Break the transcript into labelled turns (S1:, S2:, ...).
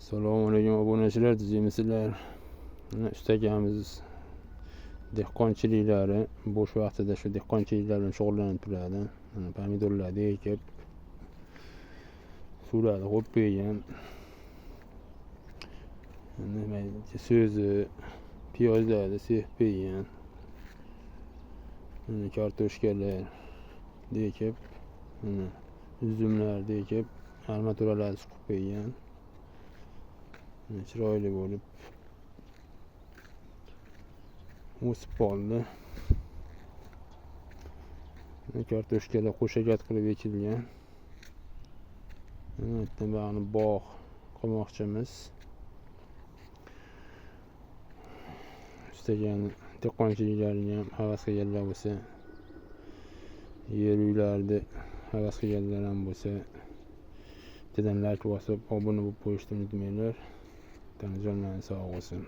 S1: Assalomu alaykum obunachilar, tuzukmisizlar? Mana ustakamiz dehqonchiliklari, bo'sh vaqtida shu dehqonchiliklar bilan shug'ullanib turadi. Mana pomidorlarni ekib, suvlarni qo'yib qo'ygan. Nima so'zi, piyozlarni sepib qo'ygan. Mana kartoshkalar ekib, mana uzumlarni ekib, armaturalarni suqib qo'ygan. Mana chiroyli bo'lib o'sib qoldi. Mana kartoshkalar qo'shakat qilib ekilgan. Mana yerdan buyog'ini bog' qilmoqchimiz. Istagan dehqonchiliklarini ham havas qilganlar bo'lsa, yer uylarni havas qilganlar ham bo'lsa, bittadan like bosib, obuna bo'lib qo'yishni unutmanglar. Jonlaringiz sog' bo'lsin.